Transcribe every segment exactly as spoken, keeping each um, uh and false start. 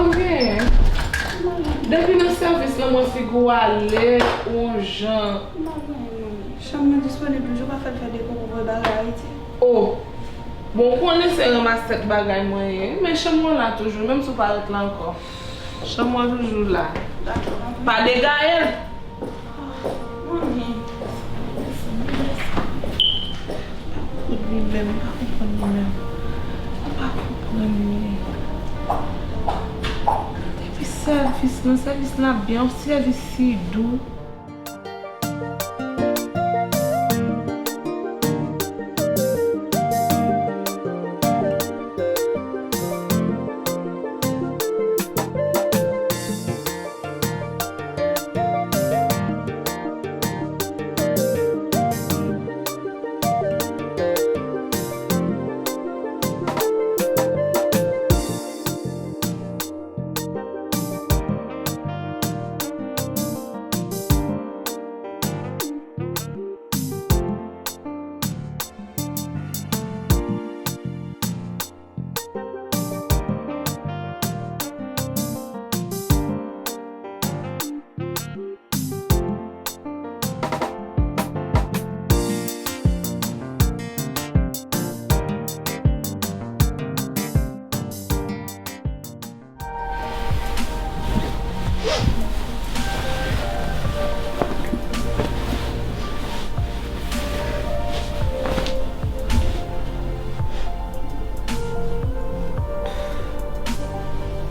Ok. Depi nan sèvis lan, mwen figi w ale yon jan. M pa gen anyen, manmi. Chanm mwen disponib toujou, pa fè l fè depo pou voye bagay Ayiti. Oh. Bon, ou konnen se ranmas tèt bagay mwen ye, men chanm mwen la toujou, menm si w pa ret la ankò. Chanm mwen toujou la. Dakò, manmi. Pa degaye l. Manmi. Pa konprann li menm, pa konprann li menm. Ou pa konprann li. Depi sèvis lan, sèvis lan ap byen, yon sèvis si dou.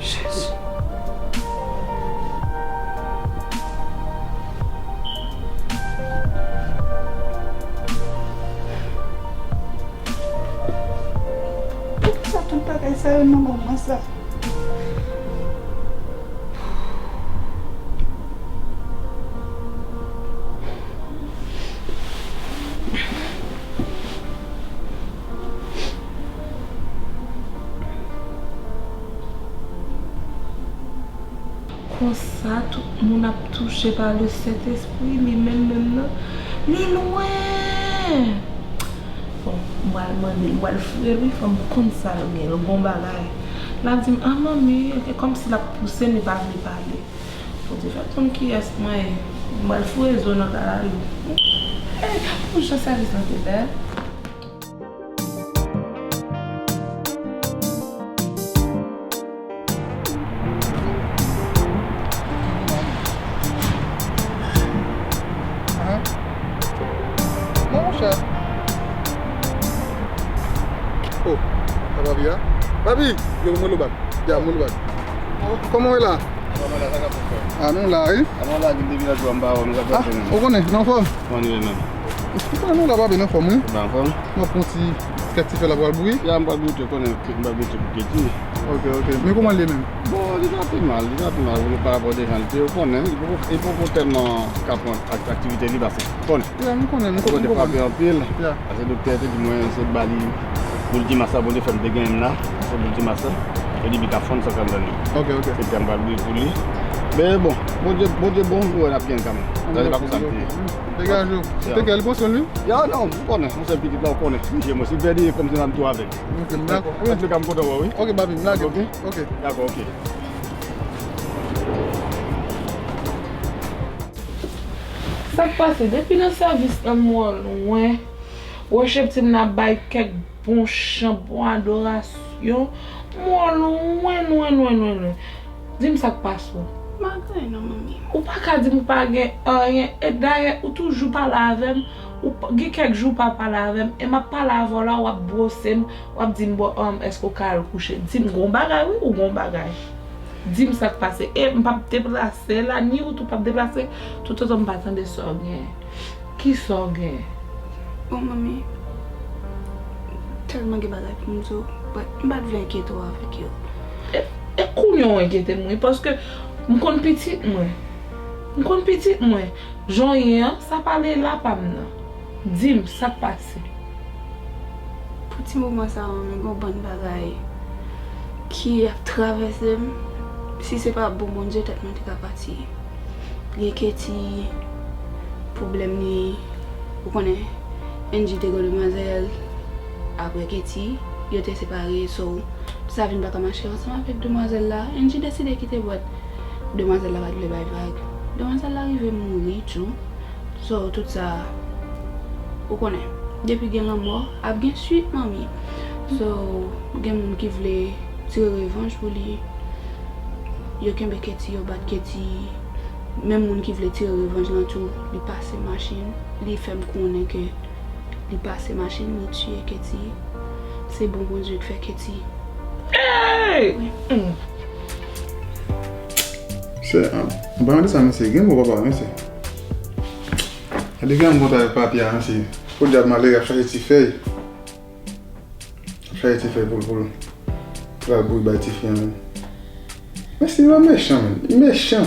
Jezi. Poukisa tout bagay sa yo nan moman sa? Konsa, tout moun ap touche pa le Sentespri, li menm menm nan, li lwen. Bon, m pral mande l, m pral foure l, wi, fò m konn sa l gen, l gon bagay. L ap di m, ah, manmi, e kòmsi l ap pouse m, li pa vle pale. Bondye fè l konn kiyès mwen ye. M pral foure zo nan kay la, wi. Eh, gad pou jan sèvis lan te bèl. Ahan. Non, monchè. Oh, sa Papi a? Papi! Yo, mwen lo bak. Ya, mwen lo bak. Oh, kòman w ye la? Kòman la, sa k ap fèt? Ah, nou la, wi. Kòman la, gen de vilaj ou anba, nou ka fè menm. Ah, ou konnen, nou anfòm? Kòman nou ye menm? Ou konnen nou la, Papi, nou anfòm, wi. Ou anfòm? Nou pran ti kèk ti fè la pral bouyi. Ya, m pral goute, ou konnen, m pral goute pou Keti. Ok, ok. Men kòman l ye menm? Bon, li pa pi mal, li pa pi mal, pa rapò de jan l te, ou konnen, li poko, li poko tèlman ka pran ak-, aktivite li, paske, ou konnen. Ya, m konnen, m konnen. Ou konnen, frape anpil. Ya. Paske doktè te di mwen, se ba li boul di masa, Bondye fè m te genyen m la, se boul di masa, e li bit ap fonn sa k anndan li. Ok, ok. Se tè m pral bouyi pou li. Men bon, Bondye, Bondye bon, nou wè n ap genyen kanmenm. Tande pa konsa l te ye. Degaje w. Ou te kè li pran swen l, wi? Ya, non, m konnen, yon sèl pitit la, ou konnen. Li je mwen, si pèdi, e kòmsi m ap tou avè l. Ok, m dakò. Antouleka, m kontan wè w, wi. Ok, Papi, m lage. Ok? Ok. Dakò, ok. Sa k pase? Depi nan sèvis lan, m wè w lwen. Worship team nan ap bay kèk bon chan, bon adorasyon. M wè w lwen, lwen, lwen, lwen, lwen. Di m sa k pase w. M pa gen anyen non, manmi. Ou pa ka di m ou pa gen anyen. E dayè, ou toujou pale avè m. Ou p-, gen kèk jou ou pa pale avè m. E m ap pale avè w la, w ap bwose m. W ap di m, bon, um, èske w ka al kouche? Di m, gon bagay, wi, ou gon bagay. Di m sa k pase. E m p ap deplase la, ni ou tou p ap deplase, toutotan m pa tande sa w genyen. Kisa w genyen? Bon, manmi, tèlman gen bagay pou m di w, but m pa t vle enkyete w avèk yo. E, e kounye a w enkyete m, wi, paske m konn pitit mwen. M konn pitit mwen. Jan w ye an, sa pa Lela pa m nan. Di m sa k pase. Pou ti moman sa a, men gen yon bann bagay ki ap travèse m. Si se pa bon Bondye, tèt mwen te ka pati. Gen Keti, pwoblèm li, ou konnen, Angie te gen demwazèl, apre Keti, yo te separe, so, Sa vin pa ka mache ansanm avèk demwazèl la. Angie deside kite bwat. Demwazèl la pa t vle bay vag. Demwazèl la rive mouri tou. So, tout sa, ou konnen. Depi gen lanmò, ap gen swit, manmi. So, gen moun ki vle tire revanj pou li. Yo kenbe Katie, yo bat Katie. Menm moun ki vle tire revanj lan tou, li pase machin, li fè m konnen ke li pase machin, li tiye Katie. Se bon Bondye k fè Katie. Hey! Wi. Mm. Se, an, an palan de sa, mesye, gen bon papa, mesye. Gade granmoun konn travay papye a, mesye. Podyab malere ap chache ti fèy. Ap chache ti fèy pou l, pou l, pou l al boure bay tifi a, menm. Mesye, li mechan, menm. Li mechan.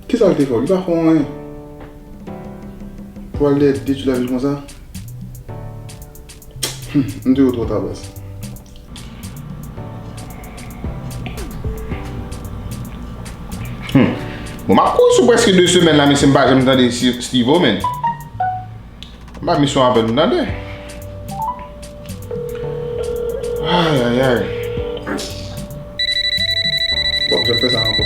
Kisa l te fè w? Li pa fè w anyen. Pou al dèyè detwi lavil konsa? Hum, m di w twò ta, baz. Hum. Bon, m ap kouri sou prèske de semèn la, mesye, m pa janm tande Si-, Stevo, menm. M pa misyon apèl m tande. Ay, ay, ay. W ap janm fè sa ankò.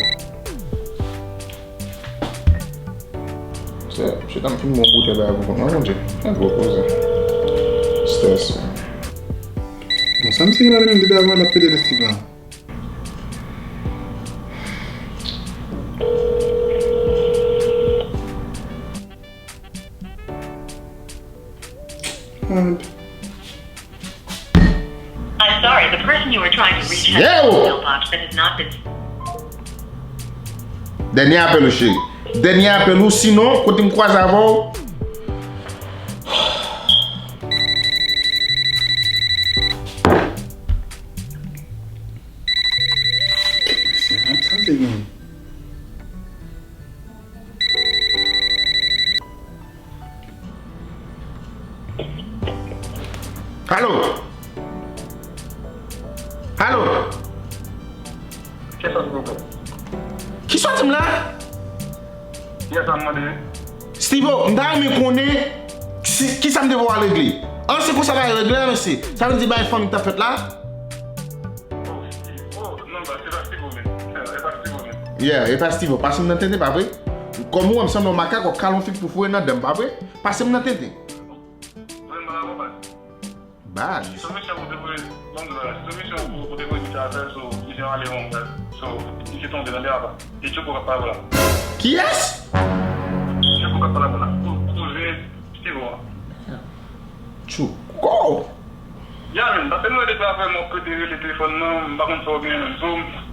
Se, se tann fin bon boutèy bagay pou kont mwen, Bondye. Mwen gwo koze. Strès, man. Bon, sa misye gen la li menm depi avan l ap pede de Steve la. Mad. I'm sorry, the person you are trying to reach has a mailbox that has not been. Dènye apèl ou, cheri. Dènye apèl ou, sinon, kote m kwaze avè w. Sa, sa te gen. Alo? Alo? Kisa w di m la? Kisa w di m la? Yes, m mande. Stevo, m ta renmen konnen si, kisa m te voye al regle. An, se konsa bagay regle a, mesye. Sa vle di bagay fanmi k t ap fèt la? Oh, Steve. Oh, non, ba, se pa Stevo, men. Se pa Stevo, men. Yeah, e pa Stevo. Pase m nan tenten, pa vre? Kòm ou wè m sanble yon makak, w ap kale yon fig pou foure nan dan m, pa vre? Pase m nan tenten. Mwen, m pa la, baz. Baz. Se misye ou te voye, bon, baz. Se misye ou, ou te voye misye avè, so, misye ale, bon, baz. So, misye tonbe nan dèyè, baz. E Tchouko k ap pale la. Kiyès? Tchouko k ap pale la. Kou-, kouzen Stevo a. Tchouko. Ya, men, paske nou depi apre mwen prete rele telefòn nan, m pa konn sa w gen, men. So,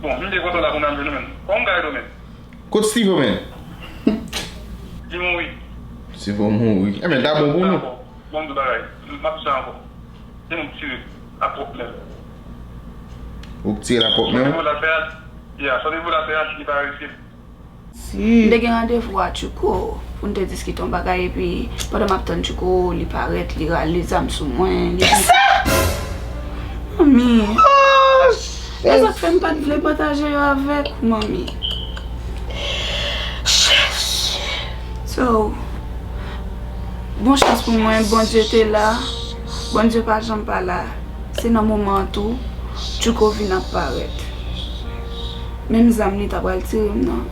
bon, m te kontan la pou n al jwenn ou, men. Kòman w ka ede w, men? Kot Stevo, men? Li mouri. Stevo mouri. Enben, ta bon pou nou. Bon, tout bagay. M ap di sa ankò. Se nou k tire l a pwòp men l. Ou k tire l a pwòp men w? Sa te vou l ap fè a, ya, sa te vou l ap fè a, li pa reyisi. M te gen randevou a Tchouko pou n te diskite yon bagay, epi pandan m ap tann Tchouko, li parèt, li rale zam sou mwen, li... Kisa? Manmi. Oh, e sa k fè m pa t vle pataje yo avèk ou, manmi. So, bon chans pou mwen, Bondye te la. Bondye pa janm pa la. Se nan moman an tou, Tchouko vin ap parèt. Menm zam li ta pral tire m nan.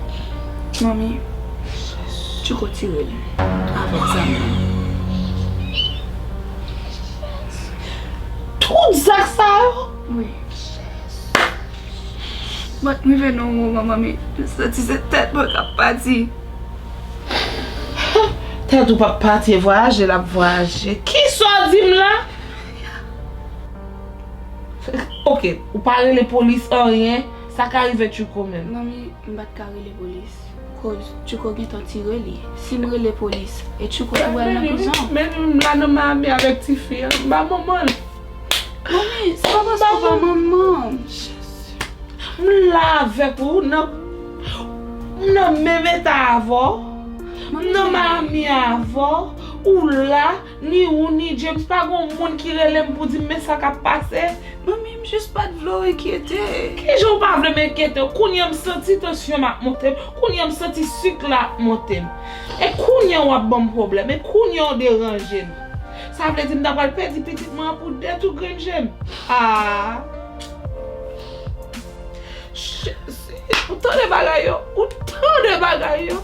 Manmi, Tchouko tire l avèk zam nan. Tout zak sa yo? Wi. But m rive nan yon moman, manmi, m santi se tèt mwen k ap pati. Tèt ou p ap pati, e vwayaje l ap vwayaje. Kisa w di m la? Ok, ou pa rele polis, anyen, sa ka rive Tchouko menm. Manmi, m pa t ka rele polis. Koz Tchouko gentan tire li. Si m rele polis, e Tchouko tou pral nan prizon. Men m la nan Miami avèk tifi an, m pa manman l. Manmi, se pa paske w pa manman m. M la avèk ou, nan, m nan menm eta avè w. M nan Miami avè w. Ou la, ni ou, ni James, pa gon moun ki rele m pou di m men sa k ap pase. Manmi, m jis pa t vle w enkyete. Kijan w pa vle m enkyete w? Kounye a m santi tansyon m ap monte m. Kounye a m santi sik la ap monte m. E kounye a w ap ban m pwoblèm. E kounye a w deranje m. Sa vle di m ta pral pèdi pitit mwen an pou de tou grenn je m. Ah! Jezi, ou tande bagay yo? Ou tande bagay yo?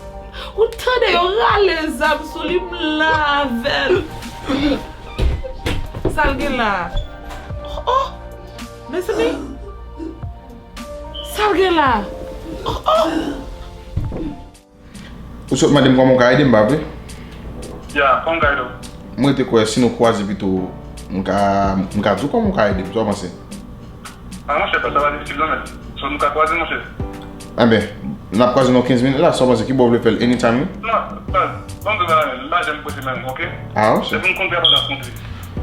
Ou tande yo rale zam sou li, m la avè l. Sa l gen la? Oh, oh! Mezanmi! Sa l gen la? Oh, oh! Ou sot mande m kòman w ka ede m, pa vre? Ya, kòman m ka ede w? Mwen te kwè si nou kwaze pito, m ka, m ka di w kòman w ka ede m. Sa w panse? A, monchè, pa sa pa difisil non, men. So, nou ka kwaze, monchè. Enben, n ap kwaze nan kenz minit la. Sa w panse, ki bò w vle fè l? Anytime, wi? Non, baz, ban m di w bagay, men, m pa janm prese menm, oke? A, ok. Lè pou m kontre, apre n ap kontre.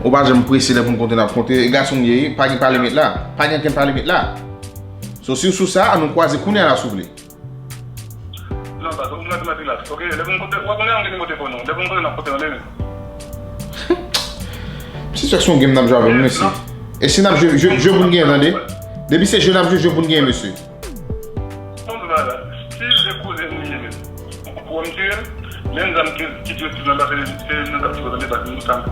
Ou pa janm prese, lè pou n kontre, n ap kontre. E gason m ye, wi, pa gen pale met la. Pa gen ankenn pale met la. So, si w sou sa, ann nou kwaze kounye a la, si w vle. Non, baz, ou mèt, mèt rilaks, oke? Lè pou m kontre, w ap konnen m gen nimewo telefòn ou. Lè pou m kontre, n ap kontre, tande, men. Misye se yon game n ap jwe avè m, mesye. E si n ap jwe, jwe, jwe pou n genyen, tande? Depi se jwe n ap jwe, jwe pou n genyen, mesye. Bon, baz, si se kouzen m li ye, men. Ou wè m tire l? Menm zam ki, ki tire sou nan la, se, se nan zam ki pote nan deba, nou sa m.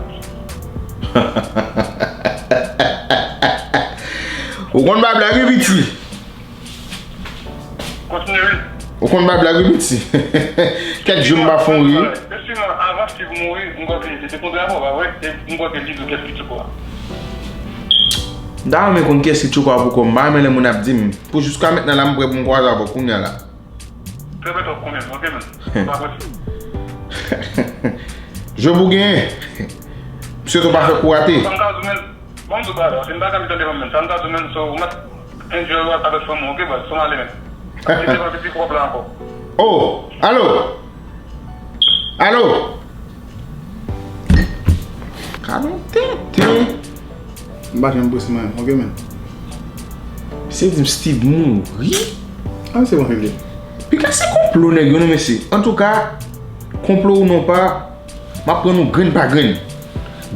Ou konn ba blag, wi, piti. Kontinye, wi. Ou konn ba blag, wi, piti. Kèk jou m pa fè yon ri. Efektivman, avan Steve mouri, m kwè ke li te kontre avè w, pa vre? E m kwè ke li di w kèk ki tchouko a. M ta renmen konn kiyès ki tchouko a pou kò m. M pa renmen lè moun ap di m. Pou jiska mentnan la, m prè pou m kwaze avè w kounye a la. Trè byento w konnen, oke, men. Pa prese. Jwe pou genyen. M swete w pa fè kou rate. Sa m ka di w, men, bon, m di w bagay la, se m pa ka met an devan, men. Sa m ka di w, men, so, ou mèt enjoy w avèk fanmi w, oke, baz? Fò m ale, men. Ap kite w anpil pi twòp la ankò. Oh, alo? Alo? Gade yon tenten. M pa janm prese mwen, oke, men. Misye di m Steve mouri. A, misye pa regle. Piga se konplo nèg yo, non, mesye. Antouka, konplo ou non pa, m ap pran nou grenn pa grenn.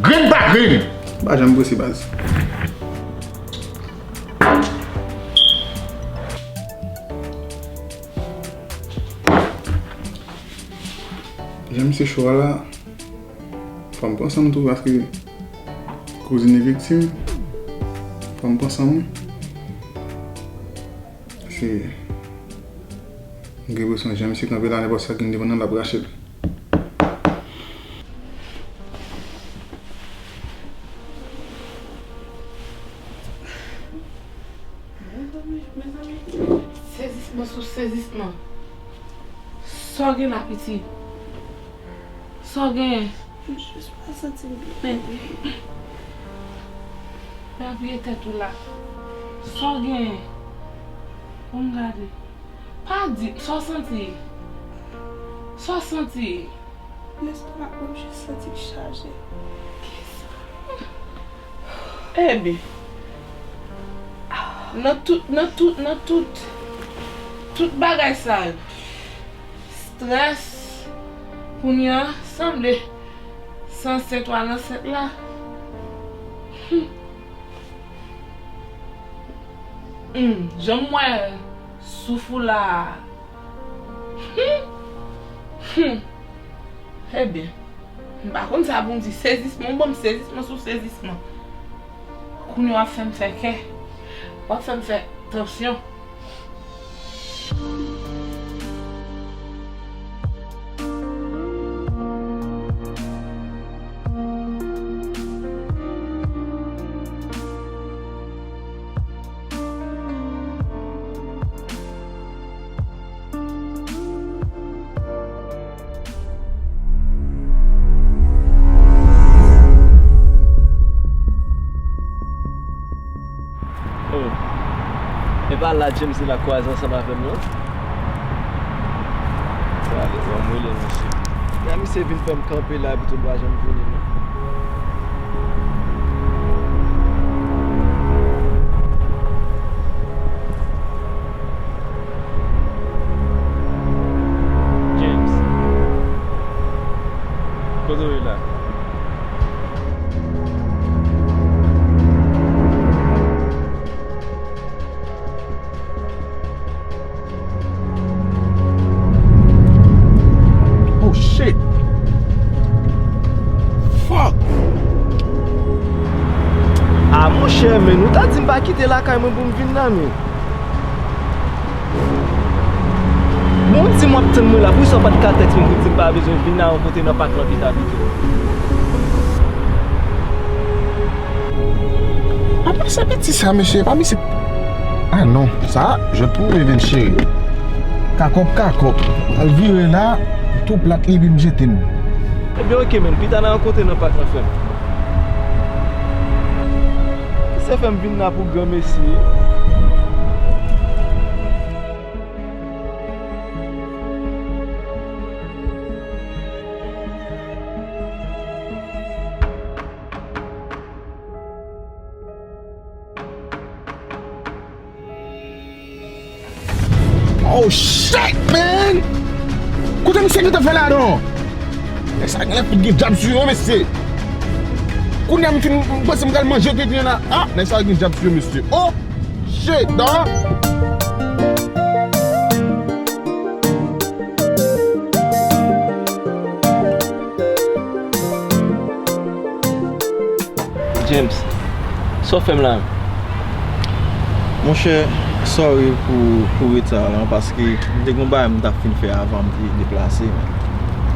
Grenn pa grenn! M pa janm prese, baz. Jan misye cho a la, fò m pran san m tou, paske kouzin li viktim. Fò m pran san m, wi. Paske m gen enpresyon jan misye kanpe la, nenpòt sa ki gen devan nan l ap rache l. Mezanmi, mezanmi. Sezisman sou sezisman. Sa w gen la, piti? Sa w genyen? M jis pa santi m byen, men. Pa vire tèt ou la. Sa w genyen? Bon, m gade. Pa di, sa w santi? Sa w santi? Lestomak mwen, m jis santi l chaje. Kisa? Ebyen, nan tout, nan tout, nan tout, tout bagay sa yo, strès, kounye a, sanble se ansent w al ansent la. Hmm. Hmm, jan m wè souf ou la a. Hmm. Hmm. Ebyen, m pa konn sa pou m di. Sezisman, ou ban m sezisman sou sezisman. Kounye a w ap fè m fè kè. W ap fè m fè tansyon. Oh. E pa la James la kwaze ansanm avè m non. Sa ale, ban m rele misye. Gade misye vin fè m kanpe la epi tou l pa janm vini non. James. Kote w ye la? Oh shit! Fuck! Ah monchè, men ou ta di m pa kite lakay mwen pou m vin la, men. Bon, ou di m w ap tann mwen la, poukisa w pa t ka tèks mwen pou di m pa bezwen vin nan yon kote nan pak lan pita pito? Apa sa piti sa, mesye, pa misye. Ah non, sa, je pourrais vin cheri. Kakòp, kakòp. Al vire la, tou plat li vin jete m. Ebyen, oke, men, pita nan yon kote nan pak lan, frè m. Se fè m vin la pou granmesi. Oh shit, man! Kote misye gentan fè ladan? Nèg sa genlè fout gen djab sou yo, mesye. Kounye a m fin, m panse m pral manje tenten la. Ah, nèg sa gen djab sou yo, mesye. Oh shit, dog! James, sa w fè m la menm? Monchè, sorry pou, pou reta lan, paske m te gen yon bagay m t ap fin fè avan m te deplase, men.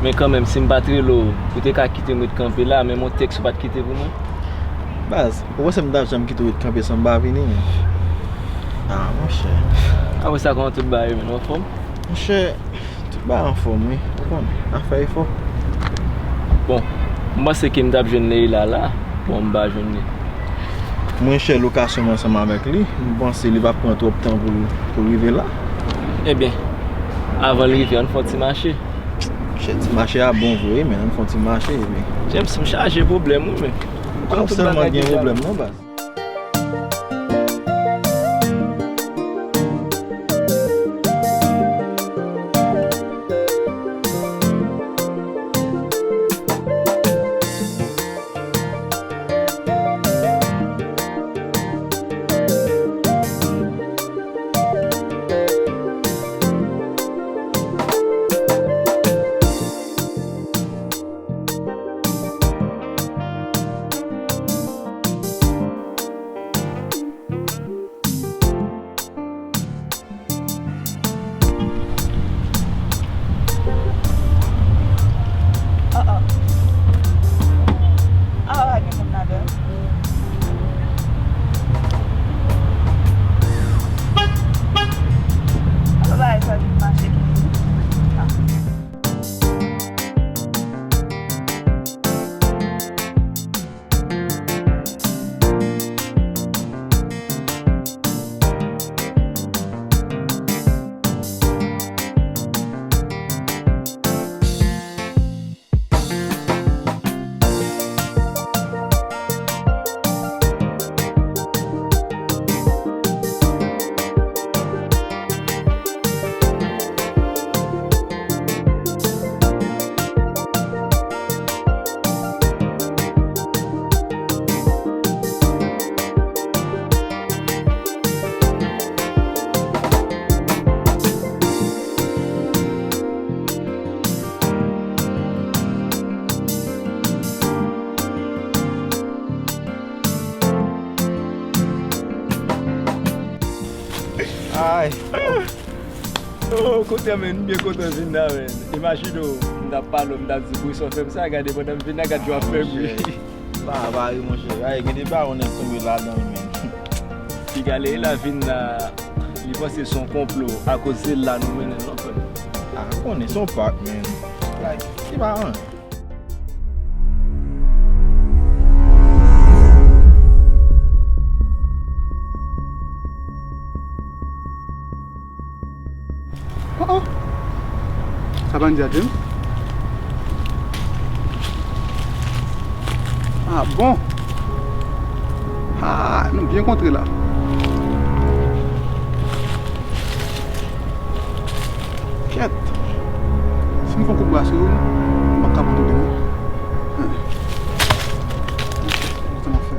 Men kanmenm, si m pa t rele w, ou te ka kite m ret kanpe la, menm yon tèks ou pa t kite pou mwen? Baz, ou panse m t ap janm kite w ret kanpe san m pa vini, men? Ah, monchè. Apre sa, kòman tout bagay yo, menm, ou anfòm? Monchè, tout bagay anfòm, wi. Ou konn, n ap fè efò. Bon, m panse ke m t ap jwenn Leila la, bon, m pa jwenn li. Mwen chèche lokasyon m ansanm avèk li, m panse li p ap pran twòp tan pou l, pou l rive la. Ebyen, avan l rive, ann fè yon ti mache. Monchè, ti mache a bon vre, men ann fè yon ti mache, ebyen. James, m chaje pwoblèm, wi, men. Ou pa sèlman gen pwoblèm, non, baz. Oh, oh. Ah, pa gen moun ladan. Alò, bagay sa vin mache toujou. Ah. Ay. Oh, kote men, m byen kontan vin la, men. Imajine w, m t ap pale w, m t ap di, "Pou sa w fè m sa, gade pandan m vin la, gade jan w ap fè bri." Pa, pa ri, monchè. Ay, gen de bagay w nèk tonbe ladan, men. Piga Leila vin la, li panse se yon konplo, akoz se la nou mennen l, non, frè m. Ah, ou konnen, se yon pak, men. Like, se pa anyen. Oh, oh. Sa bandi a, James? Ah, bon. Ah, nou byen kontre la. Kèt. Si m fè yon kout bra sou yo, m p ap ka pran pwoblèm, non. Hein. Kòman sa m ap fè?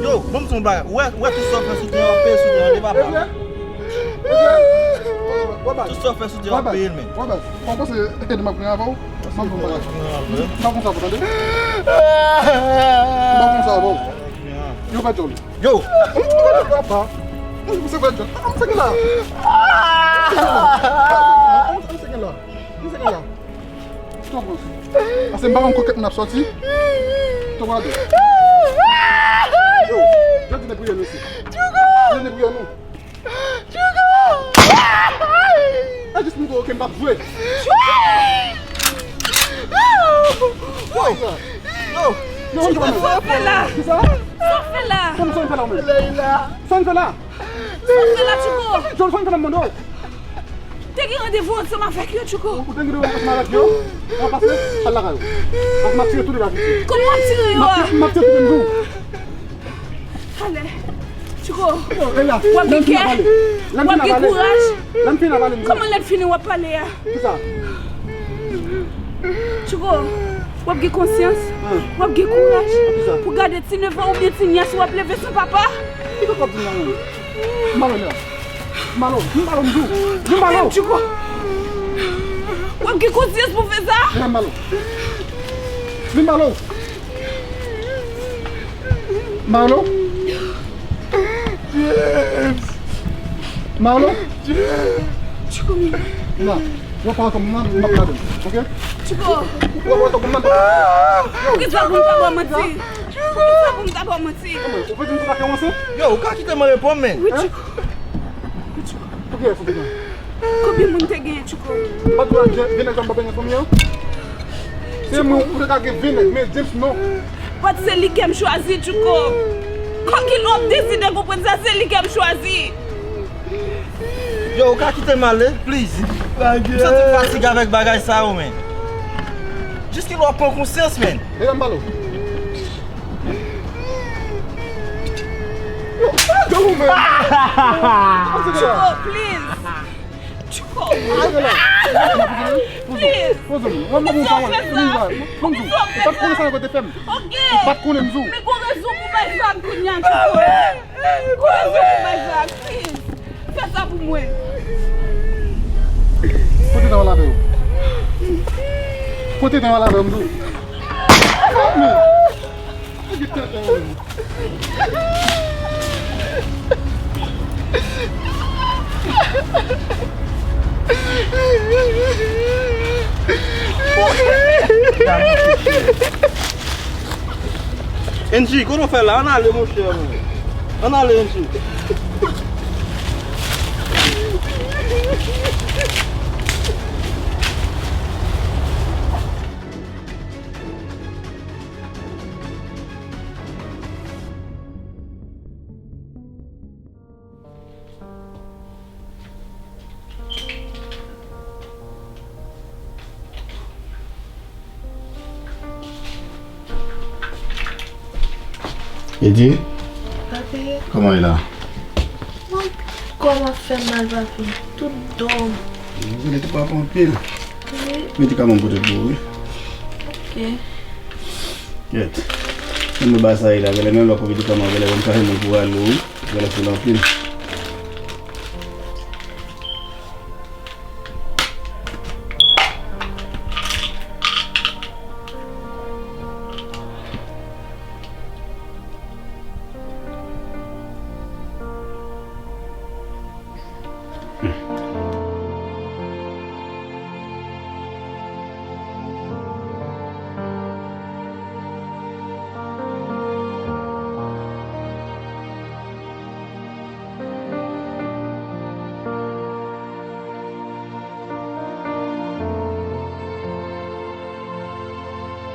Yo, ban m di w yon bagay. Ou wè, ou wè tout sa w fè sou teren, w ap peye sou teren, li pa pa. Tout sa w fè sou teren, w ap peye l, men. Ou panse e de m ap gen avè w? M ap di w yon bagay. M pa konn sa pou tande. M pa konn sa avè w. Yo, pa djòl. Yo! Papa! Mwen se fè djòl. Mwen se gen la. Mwen se gen la. Mwen se gen la. Tonton. Ase m pa konn kote moun ap sòti. Tonton, gade. Yo, jodi depi nou si. Jodi depi nou. Tchouko! E jis m di w ke m p ap jwe. Yo! Yo! Yo, Tchouko, sa w fè la? Kisa? Sa w fè la? Kòman sa w fè la, ou menm? Sa w fè la? Sa w fè la, Tchouko? Sa w fè la, m mande w? Te gen randevou ansanm avèk yo, Tchouko. Ou te gen randevou ansanm avèk yo? An pase, al lakay ou. Paske m ap tire tout de la piti. Kòman w ap tire yo a? M ap tire tout de m di w. Talè. Tchouko, w ap gen kè, w ap gen kouraj. Kòman lè fini w ap pale a? Tchouko, w ap gen konsyans, w ap gen kouraj pou gade ti nevan oubyen ti nyès ou ap leve san papa. Malo, Malo, Tchouko, w ap gen konsyans pou fè sa? Malo. Vin, Malo. Malo. James. Malo. James. Tchouko, m. Nan. Ou pa ansanm nan, m ap gade. Oke? Tchouko. Ou pa ansanm nan. Poukisa pou m ta ba w manti? Poukisa pou m ta ba w manti? Ou pa di m sa ke w ansent? Yo, ou ka kite m reponn, men. Wi, Tchouko. Wi, Tchouko. Poukisa w te nan? Konbyen moun te genyen, Tchouko? Ou pa t wè James, vennèg sa m pa benyen fanmi an? Se mwen, ou te ka gen vennèg, men James non. Pat se li ke m chwazi, Tchouko. Kòkil, w ap deside konprann sa, se li ke m chwazi. Yo, ou ka kite m ale, please? M santi m fatige avèk bagay sa yo, men. Jiskilè w ap pran konsyans, men? Letan m pale w. Yo, yo, men. Chico, please. Chico. Please. Poze w, poze w. Poukisa w fè sa? Poukisa w fè sa? Ou pa t konnen sa yo te fè m. Ok. Ou pa t konnen m di w. Men gon rezon pou bay vag kounye a, Chico. Gon rezon pou bay vag, please. Fè sa pou mwen. Pote tan w al avè yo. Pote tan w al avè yo, m di w. Angie, kote w fè la? Ann ale, monchè, mwen. Ann ale, Angie. Edi? Papi. Kòman w ye la? Mwen, kò m ap fè m mal, papi. Tout do m. Ou vini tou pa anpil. Wi. Medikaman m pote pou ou, wi. Ok. Yèt. Mwen ba sa ye la, genlè menm lè w pran medikaman, genlè menm sa se moun pou rale w, wi. Genlè fè l anpil.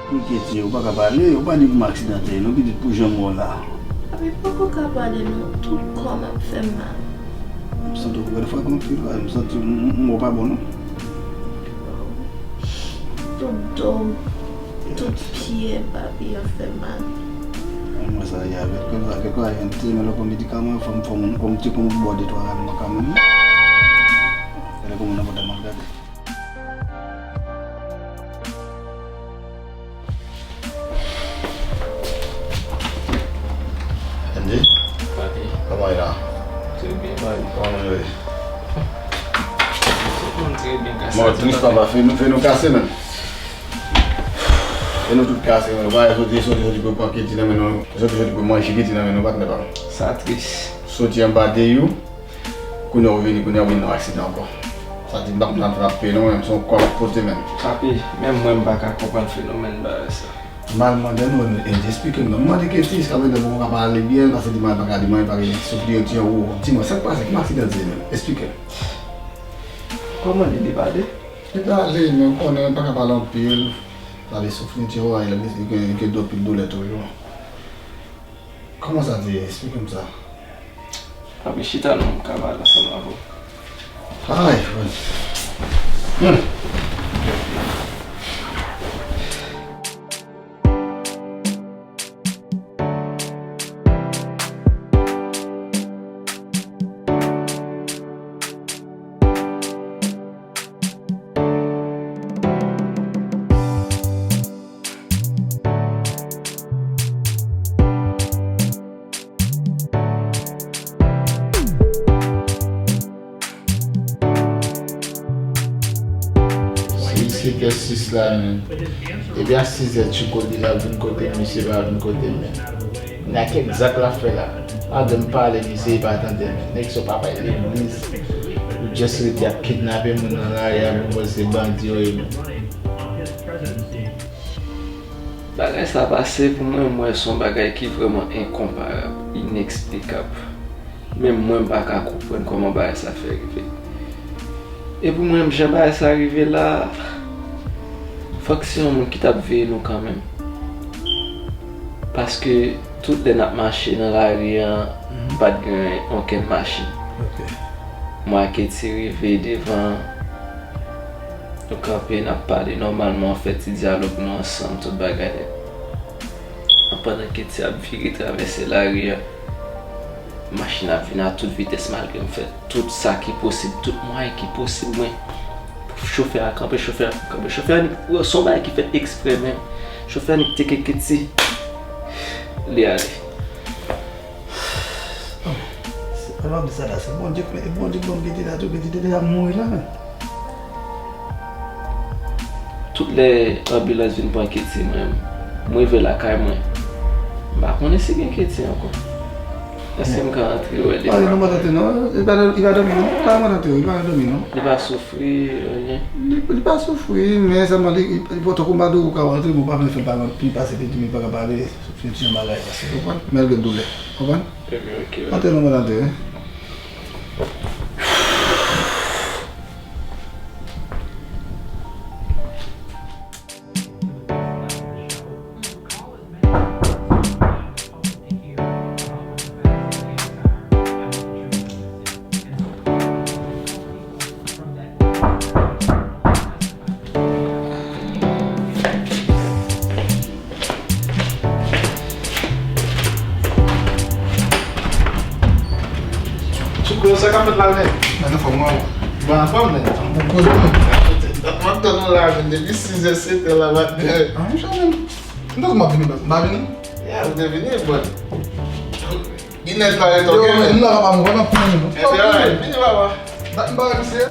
Ou enkyete, ou pa ka pale, ou pa di pou m aksidante, non, pitit pou jan m wè w la. Papi, poko ka pale non, tout kò m ap fè m mal. M santi w gade frape anpil la, m santi m, m, m wè w pa bon non. Tout do m, tout pye m, papi, ap fè m mal. Mwen sa ye avèk kèk la, kèk la, yon ti men lè pran medikaman, fò m, fò m, fò m ti kon bò de twa ral mwen kanmenm. Gade kòman nan pòt la m ap gade. Andy? Papi. Kòman w ye la? Trè byen, papi. Kòman nou ye? Tout moun trè byen, kase. Mò tris, papa, fè nou, fè nou kase, menm. Fè nou tout kase, menm. Ou pa soti, soti, soti pou pran kedi nan men nou. Soti, soti pou manje kedi nan men nou, patnè pa m. Sa tris. Soti anba deyou. Kounye a ou vini, kounye a ou vin nan aksidan ankò. Sa di m pa konn sa m frape non, menm se yon kò m ap pote menm. Papi, menm mwen m pa ka konprann fenomèn bagay sa. M al mande nou, nou, e, esplike m non. M mande kesyon, jiskaprezan nou poko ka pale byen, paske di m pa ka di mwen, pa gen souf li yo ti anwo. Di mwen, sa k pase, ki aksidan se menm? Esplike m. Kòman li, li pale? Li pale, men ou konnen, m pa ka pale anpil. Pale souf li ti anwo, li gen, li gen anpil doulè toujou. Kòman sa te ye? Esplike m sa. Papi, chita non, m ka pale ansanm avè w. Ay, frè. Hmm. Si se kè sis la menm. Epi a sizè Tchouko deja vin kote m, misye pa vin kote m menm. Nan kèk zak l ap fè la. Pandan m pale, misye pa tande m. Nèg se yon papay legliz. Ou just rete ap kidnape moun nan lari a, pou mwen se bandi yo ye menm. Bagay sa pase pou mwen, m wè se yon bagay ki vrèman enkonparab, ineksplikab. Menm mwen m pa ka konprann kòman bagay sa fè rive. E pou mwen, jan bagay sa rive la, fòk se yon moun ki t ap veye nou kanmenm. Paske Tout lè n ap mache nan lari an, pa t gen okenn machin. Mwen ak Ketty rive devan, nou kanpe, n ap pale nòmalman, fè ti dyalòg nou ansanm, tout bagay nèt. Pandan Ketty ap vire travèse lari an, machin ap vin a tout vitès, malgre m fè tout sa ki posib, tout mwayen ki posib mwen. Chofè a kanpe, chofè a kanpe, chofè a nik, se yon bagay ki fèt eksprè menm. Chofè a nik teke Ketty, li ale. Se pa m ap di sa la, se Bondye k, e Bondye k ban m Ketty la tou, Ketty te deja mouri la menm. Tout lè anbilans vin pran Ketty, mwen, m rive lakay mwen, m pa konnen si gen Ketty ankò. Èske m ka antre wè li? Ah, non, madanm, non, li pa, li pa dòmi, non. Pa madanm, li pa dòmi, non. Li pa soufri, anyen? Li, li pa soufri, men sèlman li, li, li, tankou m pa di w, ou ka antre, men w pa vle fè l pale anpil, paske li di m li pa ka pale, se yon ti jan bagay, paske, ou konprann? Men l gen doulè, ou konprann? Ebyen, ok, ok. Antre, non, madanm, wi. Chouko, sa k ap fèt la, menn? Mwen anfòm, mwen. Mwen anfòm, menn. Anfòm, kote, menn? M ap tann ou la, menn, depi sizè, setè la maten. Ah, monchè, menn. M panse m ap vini, baz. M pa vini? Ya, ou te vini, bro. Ginès la, yo, menn, nou la, papa, m vrèman fini, menn. Ebyen, alright, vini, papa. Dat m pa wè misye.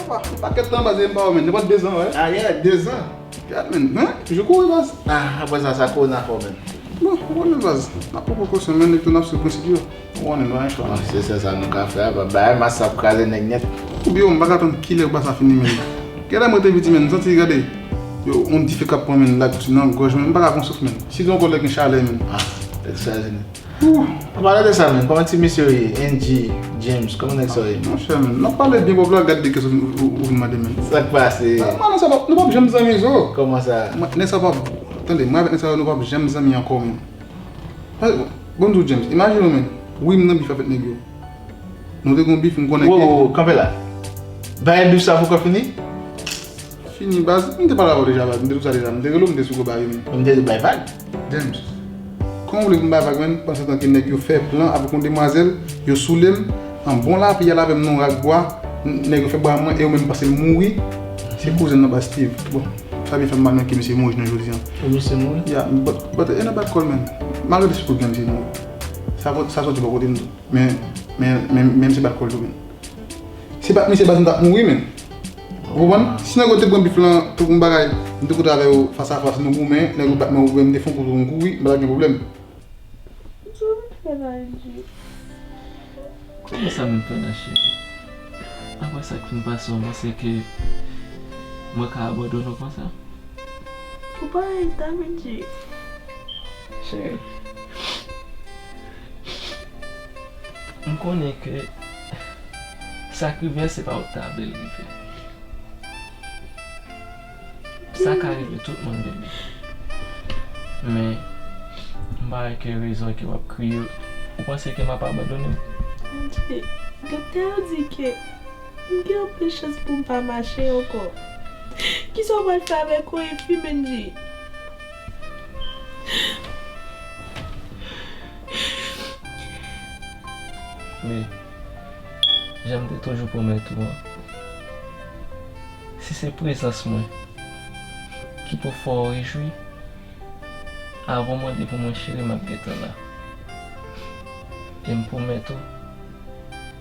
Papa, yon pakèt tan, baz, m pa wè, menn. Nenpòt dezan, wè. Ah, yeah, dezan. Gad, menn, hein? Toujou kouri, baz. Ah, apre sa, sa kowona fè w, menn. Bon, ou konnen, baz. N ap pran prekosyon, menn, epi tou n ap swiv prensip yo. Ou konnen, nou pa gen chwa. Ah, se sèl sa nou ka fè, baz. Bagay mas ap kraze nèg nèt. Ou byen, m pa ka tann kilè Barça fini, menn. Gade, mwen te piti, menn, m santi, gade, yo, yon dife k ap pran, menn, lagouti nan gòj, menn, m pa ka pran souf, menn. Sitou ankò lè gen chalè, menn. Ah, tèt chaje nèt. An palan de sa, menn, kòman ti mesye yo ye? Angie, James, kòman nèg sa yo ye? Monchè, menn, n ap pale byen pwòp la, gad de kè sot ou, ou, ou vin mande, menn. Sa k pase? Mwen, mwen, sa p ap, nou p ap janm zanmi, zo. Kòman sa? Mwen, nèg sa p ap, tande, mwen avèk nèg sa yo, nou p ap janm zanmi ankò, menn. Bon, bon, di w, James, imajine w, menn. Wi, m nan bif avèk nèg yo. Nou te gon bif, m konnen ke. Wo, wo, wo, kanpe la. Bagay bif sa poko fini? Fini, baz. M te pale avè w deja, baz. M te di w sa deja. M te rele w, m te sou gwo bagay, menn. M te di w bay vag. James, kòman w vle pou m bay vag, menn? Pandan tan ke nèg yo fè plan avèk yon demwazèl, yo soule m, an bon lapli, y al avè m nan yon rak bwa, n-, nèg yo fè bwa mwen, e yo menm panse l mouri. Se kouzen nan, baz, Steve. Bon, sa byen fè m mal, menn, ke misye mouri jounen jodi a. Ke misye mouri? Yeah, but, but, e nan bat kò l, menn. Malgre tout sa, misye mouri. Sa, sa soti bò kote m tou. Men, men, men, men misye bat kò l tou, menn. Se pa t misye, baz, m t ap mouri, menn. Ou konprann? Si nèg yo te pran bif lan, tout yon bagay, m te kote avè yo fas a fas, nou goumen, nèg yo bat mwen, ou wè m te fè yon kou tou, m kouri, m pa t ap gen pwoblèm. Sa m fè la, Angie? Kòman sa m fè la, cheri? Apre sa k fin pase, w panse ke mwen ka abandone w konsa? Ou pa reta, Angie. Cheri. M konnen ke sa k rive a, se pa ou k ta vle l rive. Sa ka rive tout moun, bebe. Men, m pa wè ke rezon ke w ap kriye. Ou panse ke m ap abandone w? Angie, doktè yo di ke m gen anpil chans pou m pa mache ankò. Kisa w pral fè avèk yon enfi, Angie? Men, jan m te toujou pwomèt ou an, si se prezans mwen ki pou fè w rejwi, avan w mande pou mwen, cheri, m ap gentan la. E m pwomèt ou,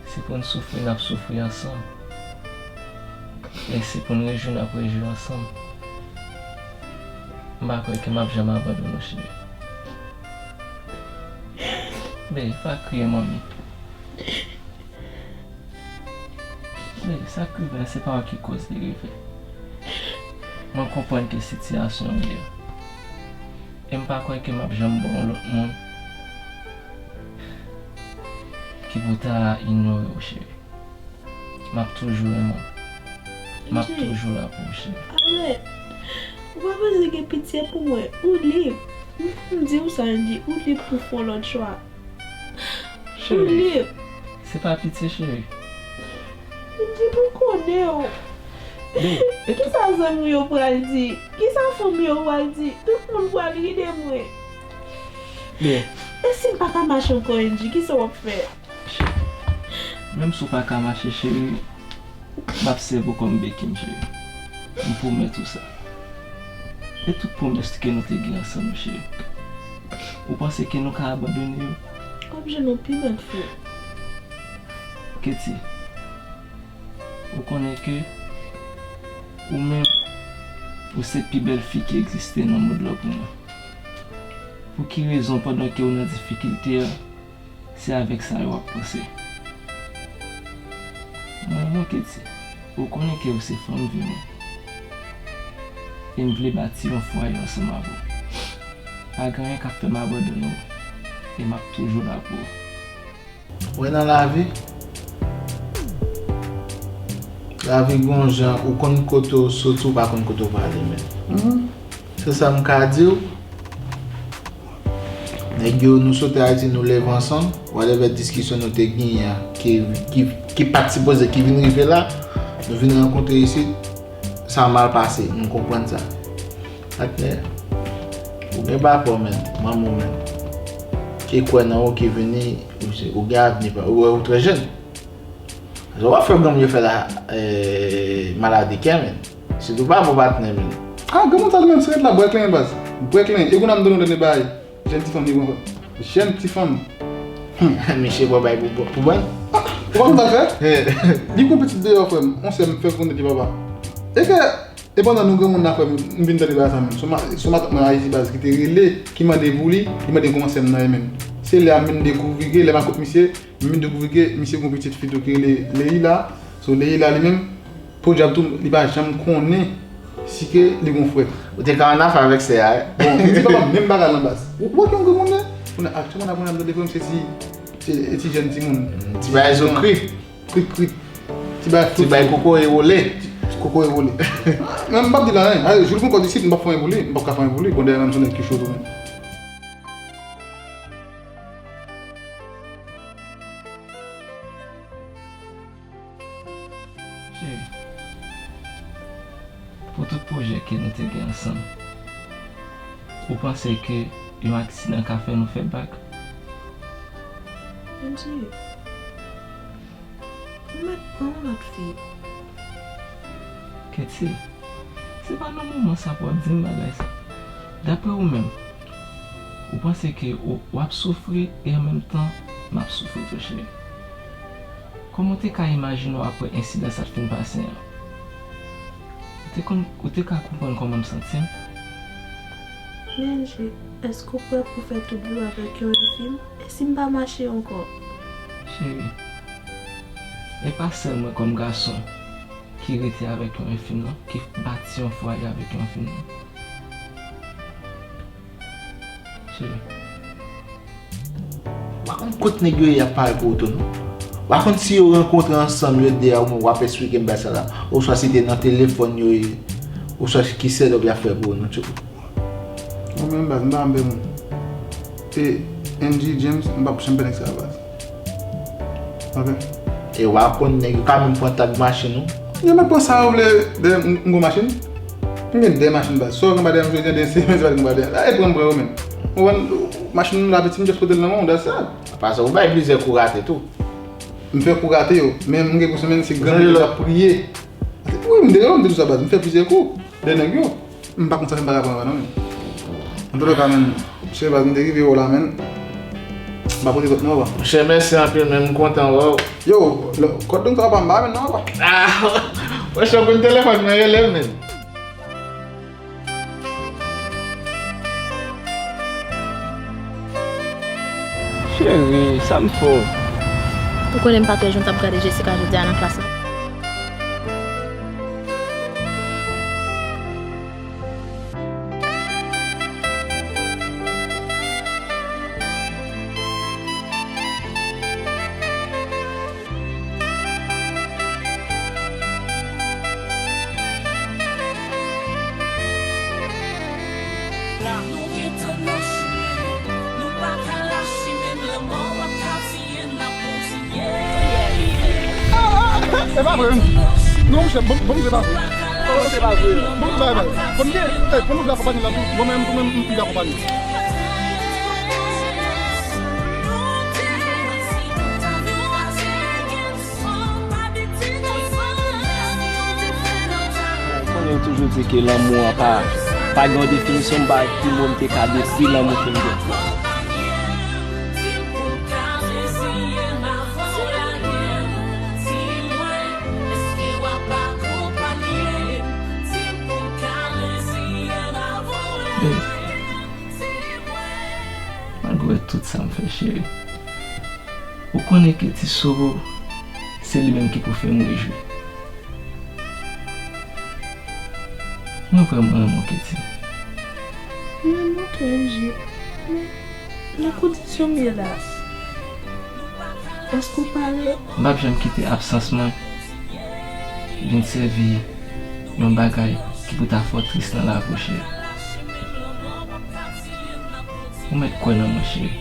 si pou n soufri, n ap soufri ansanm. E si pou n rejwi, n ap rejwi ansanm. M pa kwè ke m ap janm abandone w, cheri. Bebe, pa kriye, manmi. Bebe, sa k rive a, se pa ou ki koz li rive. Mwen konprann ke sitiyasyon w ye. E m pa kwè ke m ap janm ba w yon lòt moun ki pou ta inyore w, cheri. M ap toujou renmen w. M ap toujou la pou ou, cheri. Arèt. Ou pa bezwen gen pitye pou mwen. Ou lib. M, m di w sa, Angie, ou lib pou fè yon lòt chwa. Ou lib. Se pa pitye, cheri. Angie, nou konnen w. Kisa zanmi w yo pral di? Kisa fanmi w yo pral di? Tout moun pral ri de mwen. E si m pa ka mache ankò, Angie, kisa w ap fè? Menm si w pa ka mache, cheri, m ap sèvi w kòm beki m, cheri. M pwomèt ou sa. E tout pwomès ke nou te gen ansanm yo, cheri. Ou panse ke nou ka abandone yo? W ap jwenn yon pi bèl fi. Katie, ou konnen ke ou menm, ou se pi bèl fi ki egziste nan mond lan pou mwen. Pou ki rezon, pandan ke ou nan difikilte a, se avèk sa yo w ap panse? Mwen, mwen, Katie, ou konnen ke ou se fanm vi mwen. E m vle bati yon fwaye ansanm avè w. Pa gen anyen k ap fè m abandone w. E m ap toujou la pou ou. Wè nan lavi, lavi gon jan, ou konn kote w soti, ou pa konn kote w prale, men. Se sa m ka di w. Nèg yo, nou soti Ayiti, nou leve ansanm. Whatever diskisyon nou te genyen an, ki, ki, ki pa t sipoze, ki vin rive la, nou vin rankontre isit, sa mal pase, nou konprann sa. Patnè, ou gen papa w, men, manman w, men, ki kwè nan ou, ki vini, ou se, ou gen avni pa, ou, ou trè jèn. Sa w ap fè granmoun yo fè la, eh, maladi kè, men. Sitou pa bon patnè, men. Ah, granmoun sa li menm, se ret la, bwè klenyen, baz. Bwè klenyen. E kounye a m donnen w dènye bagay. Jèn ti fanm li pran, frè m. Jèn ti fanm. Misye pran bagay pou, pou, pou bann. Ah, ou pa konn sa l fè? Li pran pitit deyò, frè m. On sè m fè konnen ki papa. E ke, e pandan nou granmoun la, frè m, m vin tande bagay sa menm. Se yon ma-, se yon matant mwen Ayiti, baz, ki te rele, ki mande pou li, li mande kòman sè m nan ye menm. Se lè a m vin dekouvri ke, lè m al kot misye, m vin dekouvri ke misye gen yon pitit fi tou ki rele Leila. So, Leila li menm, podyab tou, li pa janm konnen si ke li gen yon frè. Ou te ka annafè avèk sè a, wi. Bon, m di papa m menm bagay lan baz. Ou, ou wè ki yon granmoun ye? Kounye a aktyèlman la, kounye a m tande frè m se ti, se ti jèn timoun. Ti bagay zo kri. Kri, kri. Ti bagay flou, ti bagay flou. Kokoye wole. Ti kokoye wole. Men m p ap di l anyen. Jou l pran kòd isit, m p ap fè anyen pou li. M p ap ka fè anyen pou li. Bon, dèyè menm se nèg ki cho tou menm. Cheri, pou tout pwojè ke nou te gen ansanm, ou panse ke yon aksidan ka fè nou fè bak? Angie, ou mèt pran yon lòt fi. Katie, se pa nan moman sa pou w ap di m bagay sa. Daprè ou menm, ou panse ke ou, w ap soufri e an menm tan, m ap soufri tou, cheri. Kòman w te ka imajine w apre ensidan sa t fin pase an? Ou te konn, ou te ka konprann kòman m santi m? Men Angie, èske w prè pou fè tout vi w avèk yon enfim? E si m pa mache ankò? Cheri, e pa sèl mwen kòm gason ki rete avèk yon enfim non, ki bati yon fwaye avèk yon enfim non. Cheri. W pa konn kot nèg yo ye y ap pale pou ou tou non. W pa konn si yo rankontre ansanm yo de a, w ap esplike m bagay sa la. Oswa si te nan telefòn yo ye. Oswa ki sèt-up y ap fè pou ou non, tchoukou. Mwen menm baz, m pa janm pè moun. E Angie James, m p ap janm pè nèg sa a baz. Ok. E w a konn nèg yo ka menm pran tag machin ou. Yo mèt pran sa yo vle, dèyè m, m gon machin. M gen de machin baz. Sa w gen anba dèyè m jodi a, demen se pa gen anba dèyè. E pran m pran yo menm. Ou konprann, machin m la piti, m just pote l nan men w, that's that. Apa sa, ou bay plizyè kou rate tou. M fè kou rate yo, men m gen pou sèmen se granmoun yo ap priye. Wi, m de yo, m de tou sa baz. M fè plizyè kou dèyè nèg yo. M pa konn sa fè m pa ka pran anba non men. Antouka men, chè baz, m te rive wè w la men. M pa pote kòt non papa. Monchè, mèsi anpil men, m kontan wè w. Yo, kòt donk sa papa m pa men non papa. Ah, monchè, w konn telefòn mwen rele m men. Cheri, sa m fè w? Ou konnen m pa twò jwenn t ap gade Jessica jodi a nan klas la. E pa vre, non. Non, monchè, bon, bon, se pa vre. Bon, se pa vre. Bon, bay, bay. Bon, e, bon, nou vle akonpanye la tou. Bon, men, bon, men, m vle akonpanye. Ou konnen yo toujou di ke lanmou an pa, pa gen yon definisyon, m pa wè ki mo m te ka dekri lanmou ke m gen. Babe, malgre tout sa m fè, cheri, ou konnen ke Ti Soro, se li menm ki pou fè m rejwi. Mwen vrèman renmen w, Katie. Mwen renmen w tou, M J. Men, nan kondisyon m ye la, èske w pare? M p ap janm kite absans mwen vin sèvi yon bagay ki pou ta fè w tris nan lavi w, cheri. Ou mèt kwè nan mwen, cheri.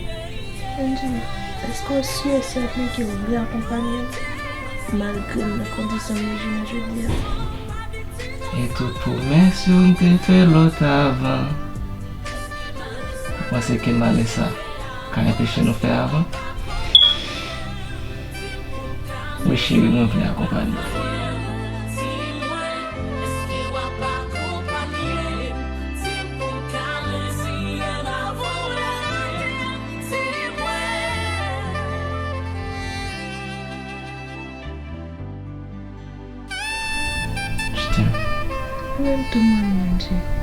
M J, èske w si e sèten ke w vle akonpanye m, malgre m nan kondisyon m ye jounen jodi a? E tout pwomès yo m te fè lòt avan, ou panse ke malè sa ka anpeche nou fè avan? Wi, cheri, mwen vle akonpanye w. Je t'aime. Mwen tou, mwen, M J.